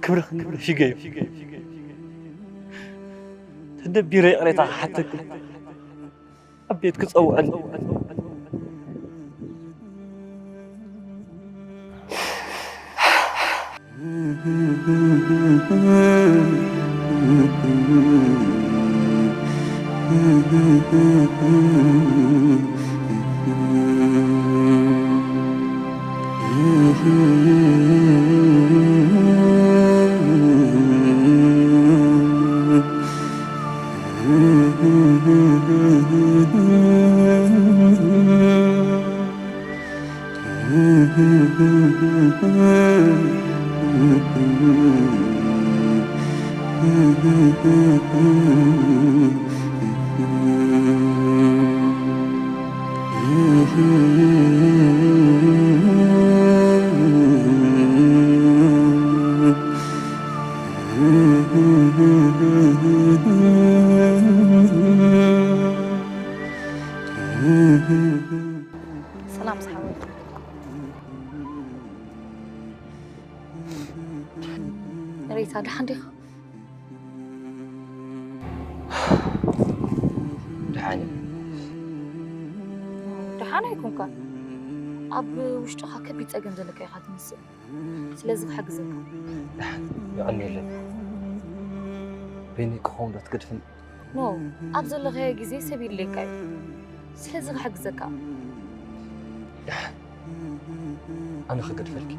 ክብርኽ ክብሪ ሽገዩ። ተደቢረ ይቕሬታ ክሓተኩም ኣብ ቤት ክጸውዐን። ሰላም ዝሓወይ። ሬታ፣ ደሓን ዲኻ? ደሓን እየ። ደሓን ኣይኮንካን። ኣብ ውሽጥኻ ከቢድ ጸገም ዘለካ ኢኻ ትመስል። ስለዚ ክሕግዘካ። ደሓን፣ የቐንየለይ። በይነይ ክኸውን ዶ ትገድፍኒ? ኖ፣ ኣብ ዘለኻዮ ግዜ ሰብ የድልየካ እዩ። ስለዚ ክሕግዘካ። ደሓን፣ ኣነ ክገድፈልኪ።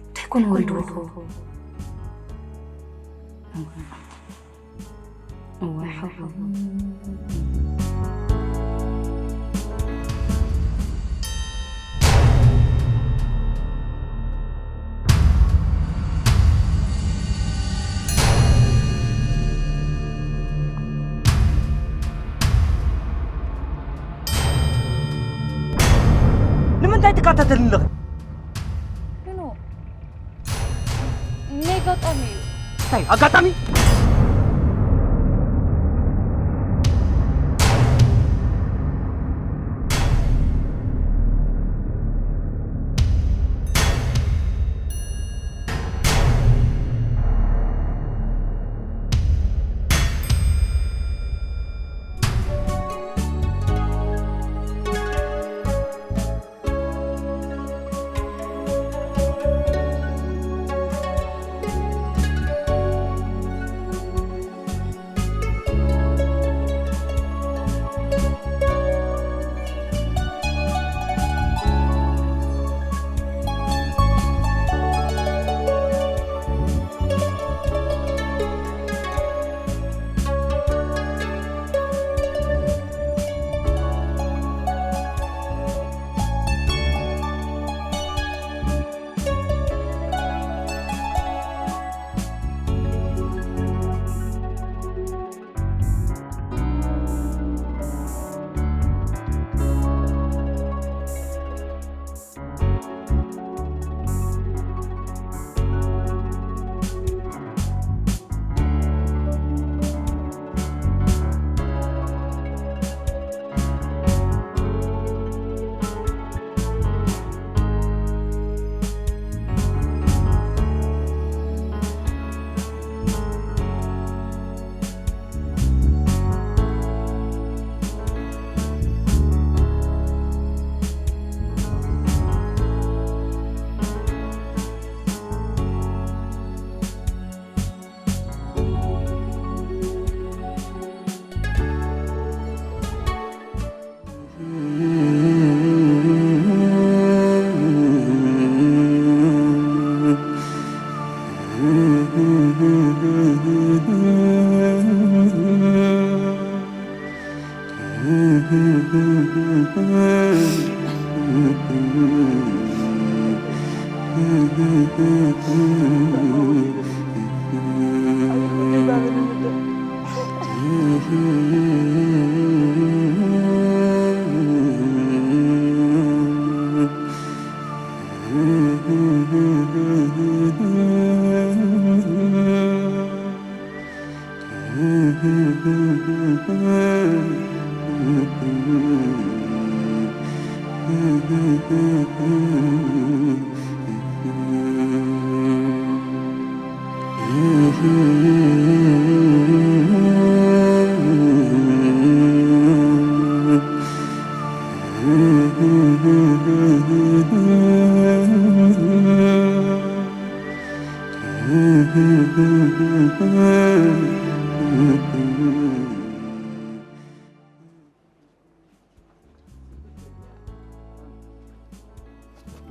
እንታይ ኮን ወሪድዎ? እዋይ ሓወይ። ንምንታይ ትከታተልኒ ኣለኺ? ኖ፣ ናይ ኣጋጣሚ እዩ። እንታይ ኣጋጣሚ?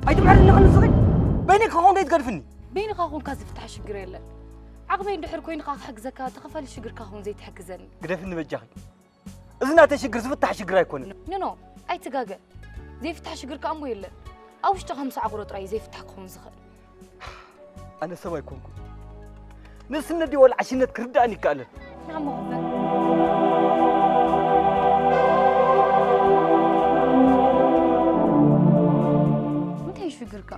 ኣይትምሕርኒ ኽንስኺ በይነይ ክኸውን ዘይትገድፍኒ። በይንኻ ኮንካ ዝፍታሕ ሽግር የለን። ዓቕመይ እንድሕር ኮይኑ ኸዓ ክሕግዘካ፣ ተኸፋሊ ሽግርካ ኹን ዘይትሕግዘኒ። ግደፍኒ በጃኺ። እዚ ናተይ ሽግር ዝፍታሕ ሽግር ኣይኮነን። ኖ፣ ኖ፣ ኣይትጋገ። ዘይፍታሕ ሽግር ከኣ እሞ የለን። ኣብ ውሽጥኻ ምስ ኣዕጉሮ ጥራይ እዩ ዘይፍታሕ ክኸውን ዝኽእል። ኣነ ሰብ ኣይኮንኩን። ንእስነት ድዩ ወላ ዓሽነት ክርድኣኒ ይከኣለን። ንዓሞ ክፈል። እንታይ እዩ ሽግርካ?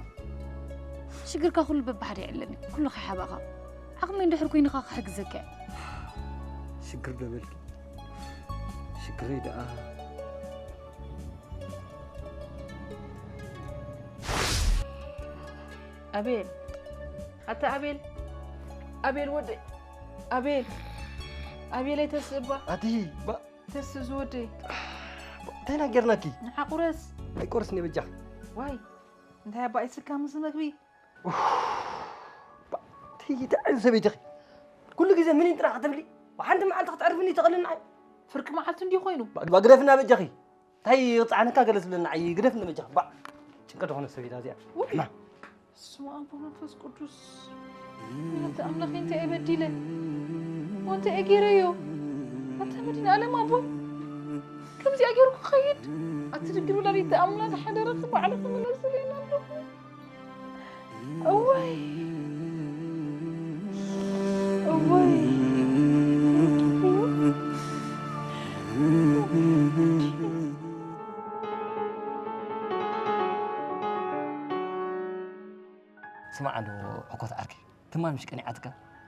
ሽግርካ ኩሉ በብሓደ ይዕለኒ። ኩሉ ከሓባኻ። ዓቕመይ እንድሕር ኮይንኻ ክሕግዘካ እየ። ሽግር ዶ በልኪ? ሽግረይ ደኣ ኣቤል፣ ኣታ ኣቤል፣ ኣቤል ወደይ፣ ኣቤል፣ ኣቤለይ ተስእ እባ። ኣቲ፣ ባ- ተስእ ዝወደይ። እንታይ ኢና ጌርናኪ? ንዓ ቁረስ። ኣይቆርስን እየ በጃኺ። ዋይ፣ እንታይ ኣባ ኢስካ ምስ መግቢ? ባ- ተይ፣ እንታይ ዓይነት ሰበይቲ ኢኺ? ኩሉ ግዜ ምን ጥራሕ ክትብሊ? ሓንቲ መዓልቲ ክትዕርፍኒ ትኽእልኒ ኣይ? ፍርቂ መዓልቲ እንዲዩ ኮይኑ። ባ- ባ- ግደፍና በጃኺ። እንታይ ይቕጻዕነካ ገለ ዝብለና ዓይ ግደፍ ንመጃ ባዕ ጭንቀት ዝኾነ ሰብ ኢላ እዚኣ። ውይ! ማ? ስመ ኣብ ወመንፈስ ቅዱስ። ኣታ ኣምላኸይ እንታይ እየ በዲለ? ወንታይ እየ ገይረዮ? ኣታ መድኃኔዓለም ኣቦይ ከምዚኣ ገይሩ ክኸይድ? ኣቲ ድንግል ወላዲተ ኣምላኽ ሓደራኺ ባዕልኺ ምለስለይ እናበልኩ። እዋይ! እዋይ! ስማዕ ዶ ዕኮት ዓርከይ፣ ትማል ምሽ ቀኒዓትካ?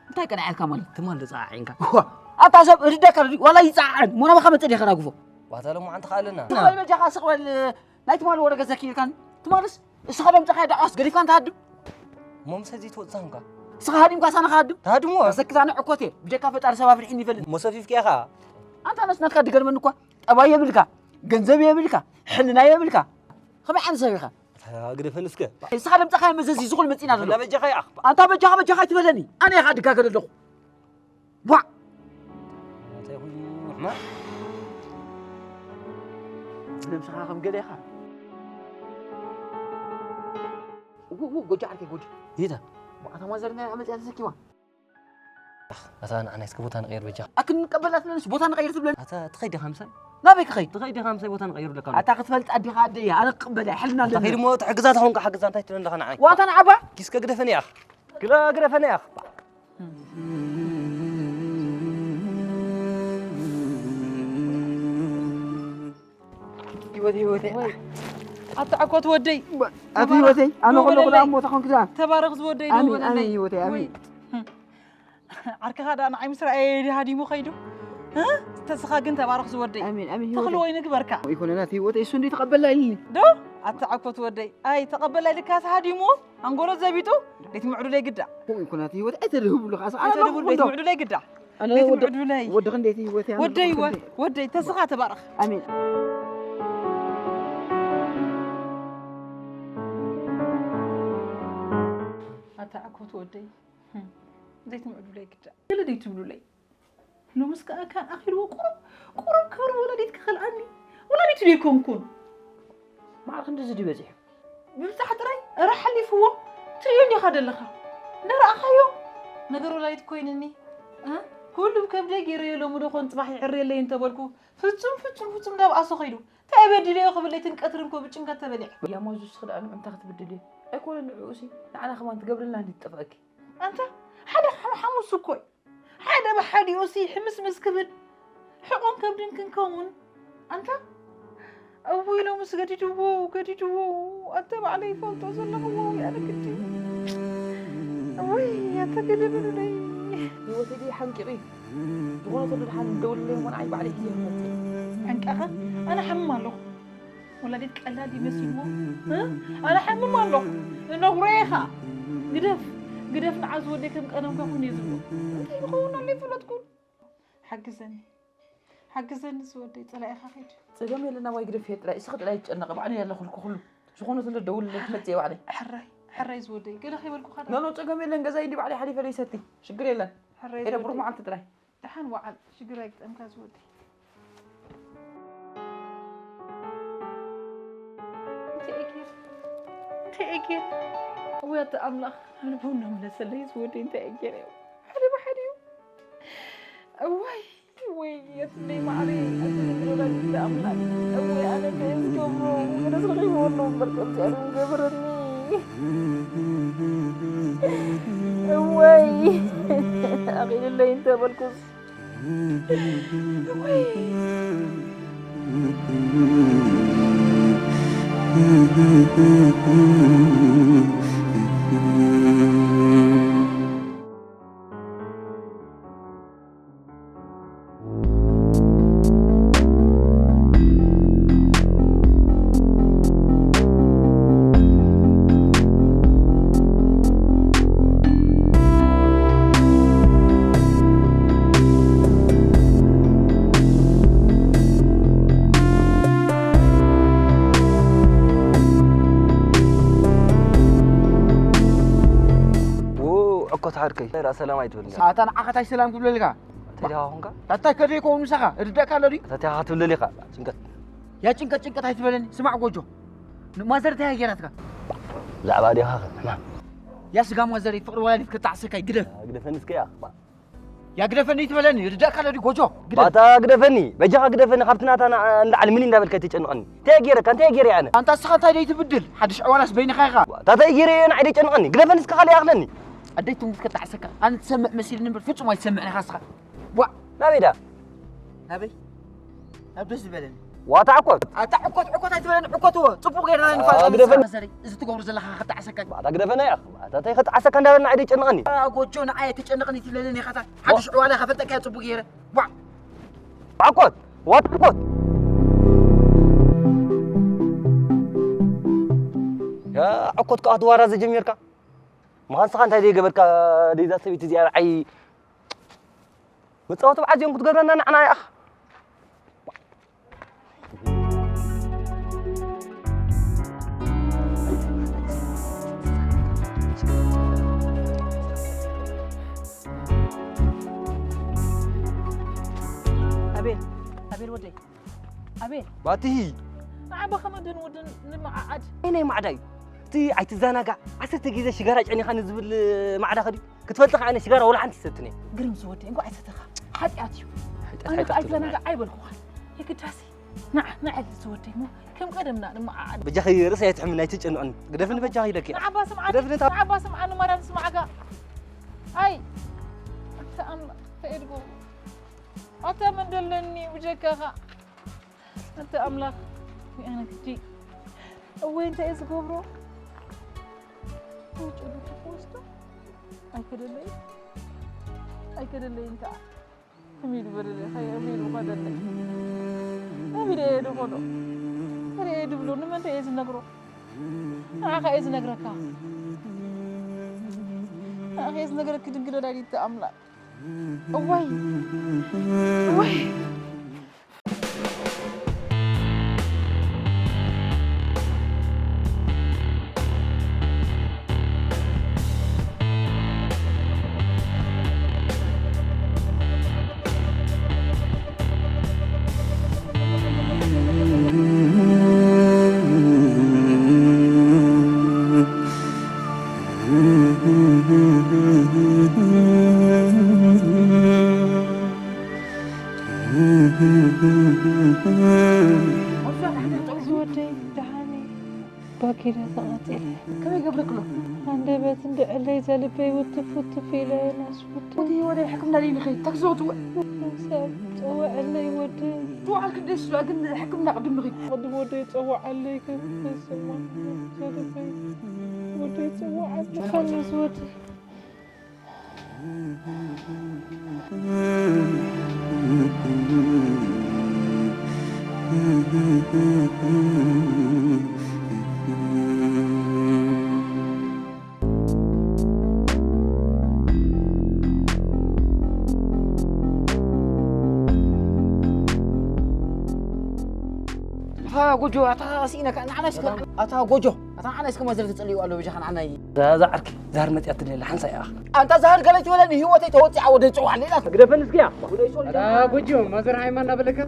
እንታይ ቀኒዓትካ ማለት? ትማል ዶ ጸዓዒንካ? ዋ! ኣታ ሰብ ርደካ ርዲ፣ ዋላ ይጸዓዓን፣ ሞና ባኻ መጸ ዲኻ ዳጉፎ? ዋታ ሎማዓንቲ ከኣለና። ስቕ በል በጃኻ፣ ስቕ በል። ናይ ትማል ወረ ገዘኪ ኢልካን፣ ትማልስ እስኻ ደምጸኻ ዳኣስ ገዲፍካን ትሃድም። እሞ ምሰ እዚ ትወጽእ ሳንካ? እስኻ ሃዲምካ ሳንኻ ሃድም? ትሃድሞ? ተሰክታነ ዕኮቴ፣ ብጀካ ፈጣሪ ሰብ ኣፍሪሕኒ ይፈልጥ። እሞ ሰፊፍካ ኢኻ። ኣንታ ነስ ናትካ ድገርመኒ እኳ፣ ጠባይ የብልካ፣ ገንዘብ የብልካ፣ ሕልና የብልካ። ከመይ ዓይነት ሰብ ኢኻ? ግደፈኒ እስከ። እስኻ ደምጸኻዮ መዘዚ ዝኹል መጺና ዘሎ። እና በጃኻ ይኣኽ። ኣንታ በጃኻ፣ በጃኻ ኣይትበለኒ። ኣነ ኢኻ ድጋገ ዘለኹ። ቧዕ! እንታይ ይኹን ሕማቕ? ነብስኻ ከም ገለ ኢኻ። ው፣ ው፣ ጎጆ ዓርከይ፣ ጎጆ። ይታ? ቧዕ፣ እታ ማዘር ናይ መጽያ ተሰኪማ። ኣታ ንዓናይስ ቦታ ንቐይር በጃ። ኣክን ቀበላት ነንስ ቦታ ንቐይር ትብለኒ? ኣታ ትኸይድ ዲኻ ምሳይ? ናበይ ክኸይድ? ትኸይድ ዲኻ ምሳይ ቦታ ንቐይር ብለካ ኣሎ። ኣታ ክትፈልጥ ኣዲኻ ኣደያ፣ ኣነ ክቕበል እየ፣ ሕልና ኣለኒ። ትኸይድ እሞ ትሕግዛ ተኾንካ ሓግዛ እንታይ ትብለኒ ዲኻ ንዓይ? ዋታ ንዓባ? ኪስከ ግደፈኒ ኢኻ። ግለ ግደፈኒ ኢኻ። ህይወት፣ ህይወተይ። ወይ፣ ኣታ ዕኮት ወደይ። ኣቲ ህይወተይ፣ ኣነ ተባረኽ ከለኹ ደኣ ዝወደይ። እሞ ተኾንኪ ደኣ። ተባረኽ ዝወደይ፣ ኣሜን፣ ደወለለይ። ኣሜን፣ ህይወተይ፣ ኣሜን። ወይ። ዓርክኻ ደኣ ንዓይ ምስ ረኣየ ድዩ ሃዲሙ ኸይዱ? እ? ተስኻ ግን ተባረኽ ዝወደይ። ኣሜን፣ ኣሜን፣ ህይወተይ። ተኽሊ ወይኒ ግበርካ። ይኩነና፣ እቲ ህይወተይ፣ እሱ እንድዩ ተቐበላ ኢልኒ። ዶ? ኣታ ዕኮት ወደይ። ኣይ፣ ተቐበላ ኢልካስ ሃዲሙ? ኣንጎሎ ዘቢጡ? ቤት ምዕዱለይ ግዳ። ከምኡ ይኩናት ህይወት ኣይተድህብሉ፣ ካስ ኣነ ኣይተድህብሉ፣ ኣለኹ ቤት እንዶ። ምዕዱለይ ግዳ። ኣነ ቤት ወዲ-፣ ምዕዱለይ። ወዲ ክንደይቲ ህይወት እያ፣ ወደይ፣ ወዲ ወ-፣ ክንደይ። ወደይ፣ ተስኻ ተባረኽ። ኣሜን። ኣታ ዕኮት ወደይ። ህም። ዘይትምዕዱለይ ግዳ። ገለ ደይትብሉለይ። ሎምስ ከኣ ካን ኣኺልዎ ቁሩብ፣ ቁሩብ ክብሪ ወላዲት ክኸልኣኒ። ወላዲት ደይኮንኩን። ማዕረ ክንድዚ ድዩ በጺሑ? ምብጻሕ ጥራይ? እረ ሓሊፍዎ። ትርእዮ እንዲኻ ደለኻ። እንዳረኣኻዮ። ነገር ወላዲት ኮይንኒ። እ? ኩሉ ብከብደይ ገይረዮ ሎሚ ዶ ኾን ጽባሕ ይዕርየለይ እንተበልኩ። ፍጹም፣ ፍጹም፣ ፍጹም እንዳብኣሶ ኸይዱ። እንታይ በዲለዮ ክብል ለይትን ቀትርን እኮ ብጭንቀት ተበሊዐ። ያሞ ዙስ ክዳን እንታይ ክትብድል እዩ? ኣይኮነ ንዕኡ ሲ ንዓና ከማን ትገብርልና እንዲ ትጠፍኣኪ። ኣንታ ሓደ ሓም- ሓሙስ እኮ እዩ። ሓደ ብሓዲኡ ሲ ሕምስምስ ክብል ሕቆን ከብድን ክንከውን ኣንታ እውይ ሎምስ ገዲድዎ ገዲድዎ ኣንተ ባዕለይ ይፈልጦ ዘለኹዎ ያነ ግዲ እውይ ኣንተ ገደብሉለይ። ህይወተይ ድዩ ሓንቂቑ እዩ? ዝኾነ ተሎ ድሓን ደውልለይ እሞ ንዓይ ባዕለይ ሒዘ ክመጽእ። ሓንቀኸ? ኣነ ሓምም ኣለኹ። ወላዲት ቀላል ይመስልዎ? እ? ኣነ ሓምም ኣለኹ። እነግሮ እየ ኸኣ። ግደፍ፣ ግደፍ ንዓ ዝወደይ ከም ቀደምካ ኩን እየ ዝብሎ። እንታይ ይኸውን ኣሎ ይፈለጥኩን። ሓግዘኒ። ሓግዘኒ ዝወደይ፣ ጸላኢኻ ኸይድ። ጸገም የለን፣ ኣባይ ግደፍዮ ጥራይ፣ እስኺ ጥራይ ኣይትጨነቒ፣ ባዕለይ ኣለኹልኪ ኩሉ። ዝኾነ ተሎ ደውልለይ ክመጽእ እየ ባዕለይ። ሕራይ፣ ሕራይ ዝወደይ፣ ገለ ከይበልኩኻ ዶ? ኖ፣ ኖ፣ ጸገም የለን፣ ገዛይ እንዲ ባዕለይ ሓሊፈ ለይሰቲ፣ ሽግር የለን። ሕራይ ሄደ ዝወደይ። ብሩህ መዓልቲ ጥራይ። ደሓን ወዓል፣ ሽግር ኣይግጠምካ ዝወደይ። እንታይ እየ ገይረ? እንታይ እየ ገይረ? ወይ ኣታ ኣምላኽ፣ ልቦና ምለሰለይ ዝወደይ፣ እንታይ እየ ገይረ? ሓደ ብሓደ እዩ። እዋይ፣ ወይ የትለይ ማዕረይ፣ ኣቲ ዝግረዳ ኣምላኽ። እወይ፣ ኣነ እንታይ እየ ዝገብሮ? ገለ ዝረኺብዎ ኣሎ እምበር፣ ከምዚ ኣነ ገበረኒ። እወይ፣ ኣኺሉለይ እንተበልኩስ። ው፣ ዕኮት ዓርከይ፣ ራ ሰላም ኣይትብልኒ። ኣታ ንዓኻ ታይ ሰላም ክብለልካ? እንታይ ዲኻ ኾንካ? ኣታ ከደይ ከውን ምሳኻ፣ እርዳእካ ኣሎ ድዩ? ኣታ ዲኻ ክትብለል ኢኻ፣ ጭንቀት። ያ ጭንቀት፣ ጭንቀት ኣይትበለኒ። ስማዕ ጎጆ፣ ንማዘር እንታይ ገይራትካ? ብዛዕባ ዲኻ ሕማም። ያ ስጋ ማዘር ፍቕሪ ወላዲት ከተዓሰካይ ግደፍ። ግደፈኒ እስከ ያ። ያ ግደፈኒ ትበለኒ፣ ርዳእካ ለዲ ጎጆ፣ ግደፍ። ባታ ግደፈኒ፣ በጃኻ ግደፈኒ፣ ካብቲ ናታ ና-፣ እንዳዓል ምን እንዳበልካ ኣይተጨንቐኒ። እንታይ ገይረካ፣ እንታይ ገይረ ኣነ? ኣንታ እስኻ እንታይ ደይ ትብድል? ሓድሽ ዕዋላስ በይንኻ ኢኻ። ባታ እንታይ ገይረ እየ ንዓይ ደጨንቐኒ? ግደፈኒ እስከ ካልእ ይኣኽለኒ። ኣደይ ትሙት ከተዓሰካ፣ ኣነ ትሰምዕ መሲልኒ እምበር ፍጹም ኣይትሰምዕን ኢኻ እስኻ። ዋእ! ናበይ ዳ? ናበይ? ናብ ደስ ዝበለኒ። ዋታ ዕኮት? ኣታ ዕኮት፣ ዕኮት ኣይትበለኒ፣ ዕኮት እዎ። ጽቡቕ ጌርና አ፣ ንፋስ ግደፈኒ። መሰለይ፣ እዚ ትገብሩ ዘለኻ ከተዓሰካ። ባታ ግደፈና ኢኻ። ባታ እንታይ ከተዓሰካ እንዳበልና ኣይደ ጨንቐኒ። አ፣ ጎጆ ንዓይ ኣይተጨንቕኒ ትብለኒ ኢኻ። ዋ። ሓድሽ ዕዋላ ከፈልጠካ እየ ጽቡቕ ጌረ። ዋ። ዕኮት፣ ዋታ ዕኮት። ያ ዕኮት ከኣ ትዋራ ዘጀሚርካ። ምዃን ስኻ እንታይ ዘይገበርካ ደይዛ ሰበይቲ እዚኣ ንዓይ መጻወቲ ብዓት እዮም ክትገብረና ንዓና ይኣኽ። ኣቤል፣ ኣቤል ወደይ፣ ኣቤል። ባትሂ። ንዓባ ከመ ደን ወደን ንመዓዓድ። ኣይ ናይ ማዕዳ እዩ። እቲ ኣይትዘናጋዕ፣ ዓሰርተ ግዜ ሽጋራ ጨኒኻ ንዝብል ማዕዳ ኸዲ ክትፈልጥ ከኣ ኣነ ሽጋራ ወላ ሓንቲ ይሰትን እየ። ግርም ዝወደይ፣ እንኳዕ ኣይሰተኻ። ሓጢኣት እዩ። ሓጢኣት፣ ኣነ ሓጢኣት ኣይትዘናጋዕ ኣይበልኩኻን። የግዳሲ። ንዓ፣ ንዓ ዝወደይ እሞ ከም ቀደምና ንመዓዓድ። በጃኺ ርእሰይ ኣይትሕምኒ፣ ኣይትጨንቕኒ። ግደፍኒ በጃኺ ኢለኪ። ንዓባ ስምዓኒ፣ ግደፍኒ እታ ንዓባ ስምዓኒ፣ ማርያም ስምዓካ። ኣይ፣ ኣታ ኣምላኽ፣ ተኤድጎ። ኣታ መን ደለኒ ብጀካኻ? ኣንተ ኣምላኽ፣ ኣነ ግዲ እወ እንታይ እየ ዝገብሮ? ውጭ ወደ ተፈወስቶ ኣይከደለይ፣ ኣይከደለይ እንተ ከመይ ዝበለ ከመይ ዝበለ ከደለይ ከመይ እየ ድኾዶ? ከመይ እየ ድብሎ? ንመን እየ ዝነግሮ? ንዓኻ እየ ዝነግረካ። ንዓኻ እየ ዝነግረኪ ድንግል ወላዲተ ኣምላኽ። እዋይ! እዋይ! ዝወደይ ደሓን እዩ። ባኪዳ ተቓጺለ። ከመይ ገብረክሎ? ሃንደበት እንድዕለይ ዘልበይ ውትፍ ውትፍ ኢለ ናስ ውትፍ። ወዲ ወደ ሕክምና ደይ ንኸይድ ታክሲ ወትወ። ሰብ ጸውዐለይ ወደይ። ትወዓል ክንደይ ስዋ ግን ሕክምና ቅድም ንኸይድ። ቅድም ወደይ ጸውዓለይ ግን ስማ ዘልበይ ወደይ ጸውዓለይ። ከመይ ዝወደይ ኣታ ጎጆ ኣታ ስኢነካ ንዓና እስከ ኣታ ጎጆ ኣታ ንዓና እስከ ማዘር ተጸልዩ ኣሎ ብጃኻ ንዓና እዩ። እዛ እዛ ዓርኪ ዛር መጽያ ትደሊ ሓንሳ እያ። ኣንታ ዛር ገለ ትበለኒ ህይወተይ ተወጺዓ ወደ ጽዋዕ ሌላ ግደፈን እስኪያ። ኣታ ጎጆ ማዘር ሃይማ እናበለካ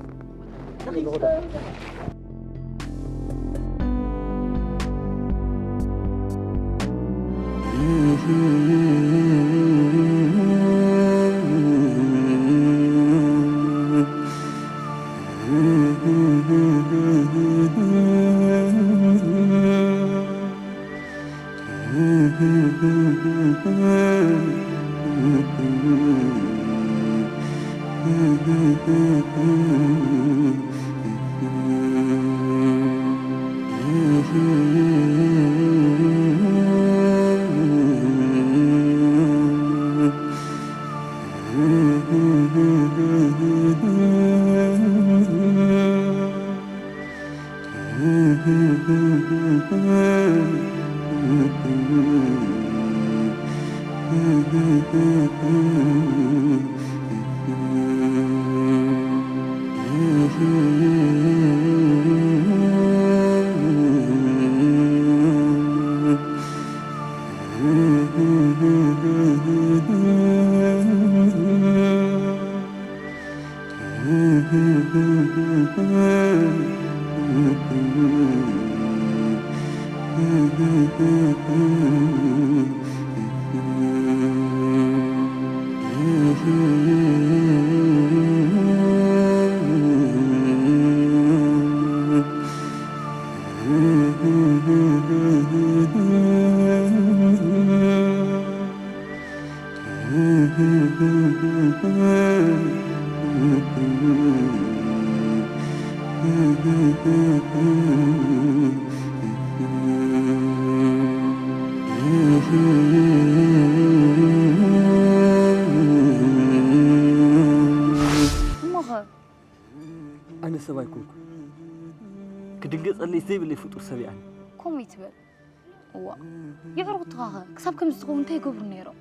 እሞኸ? ኣነ ሰብ ኣይኮንኩ። ክድንገጸለይ ዘይብለይ ፍጡር ሰብ እየ ኣነ። ከምኡ ይትበል። እዋ፣ የዕሩኽትኻኸ ክሳብ ከምዚ ትኸውን እንታይ ይገብሩ ነይሮም?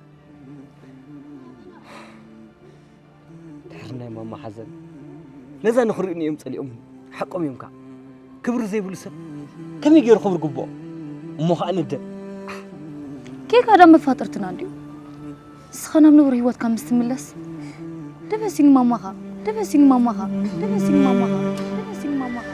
ድሕሪ ናይ ማማ ሓዘን ነዛ ንኽርእዩኒ እዮም ጸሊኦምኒ። ሓቆም እዮም ከኣ። ክብሪ ዘይብሉ ሰብ ከመይ ገይሩ ክብሪ ግብኦ? እሞ ኸኣ ንደም። ጌጋ ዳ መፋጥርትና እንድዩ። ንስኻ ናብ ንቡር ህይወትካ ምስ ትምለስ፣ ደበሲኒ ማማኻ፣ ደበሲኒ ማማኻ፣ ደበሲኒ ማማኻ፣ ደበሲኒ ማማኻ።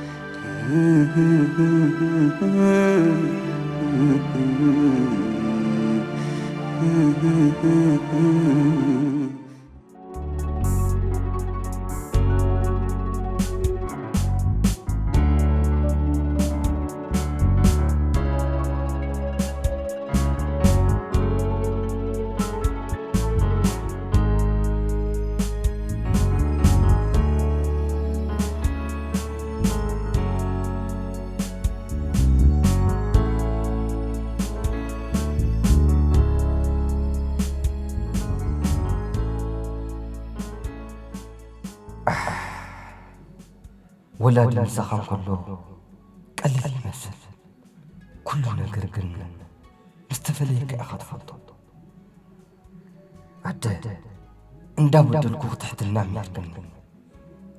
ወላዲ ምሳኻ እንከሎ ቀሊል ይመስል፣ ኩሉ ነገር ግን ምስ ተፈለየካ ኢኻ ትፈልጦ። ኣደ፣ እንዳበደልኩ ትሕትና ምሂርክኒ፣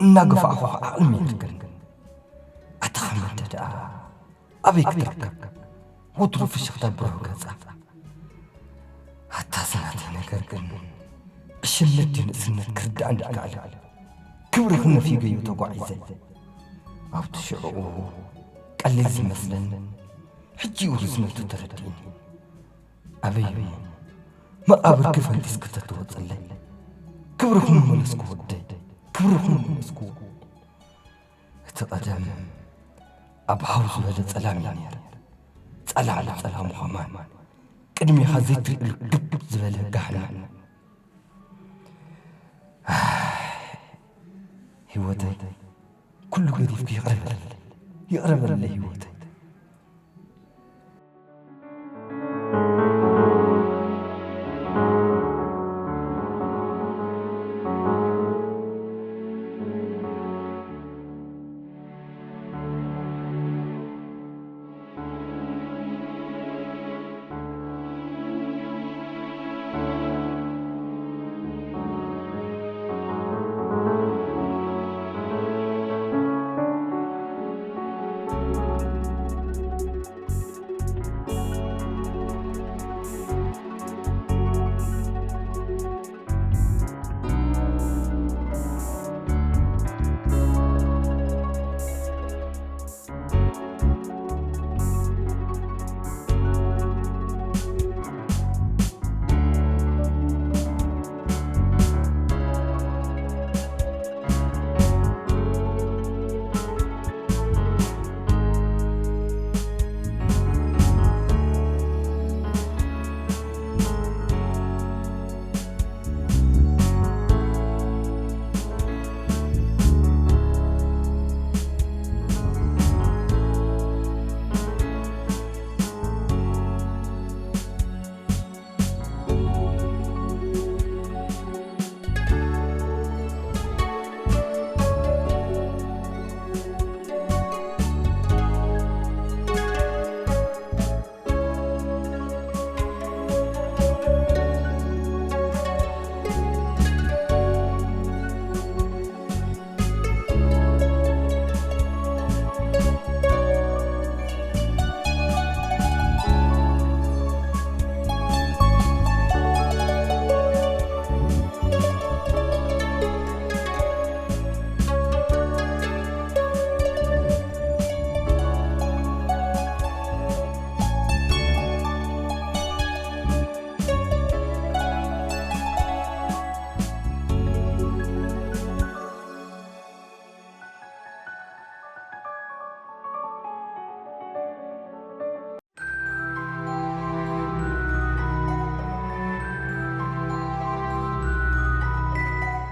እናገፋዕኹ ዓቕሊ ምሂርክኒ። ኣታ ኸመንተ ደኣ ኣበይ ክትርከብ? ወትሩ ፍሽኽታ ብሩህ ገጻ። ኣታ ስናተይ ነገር ግን ዕሽነት ድዩ ንእስነት ክርድኣኒ ኣይከኣለን። ክብርኺ ነፊገዮ ተጓዒዘ። ኣብቲ ሽዕኡ ቀሊል ዝመስለኒ ሕጂ እዩ ርዝነቱ ተረዲእኒ። ኣበይ እሞ መቓብርኪ ፈንጢስኪ ተትወጽለይ። ክብርኺ ምመለስኩ ወደይ፣ ክብርኺ ምመለስኩዎ። እቲ ቀደም ኣብ ሃው ዝበለ ጸላም እዩ ነይረ። ጸላም ጸላም ኸማን ቅድሜኻ ዘይትርእሉ ግብ ዝበለ ጋህና። ህይወተይ ኩሉ ገዲፍኪ ይቕረ በለለይ፣ ይቕረ በለለይ ህይወተይ።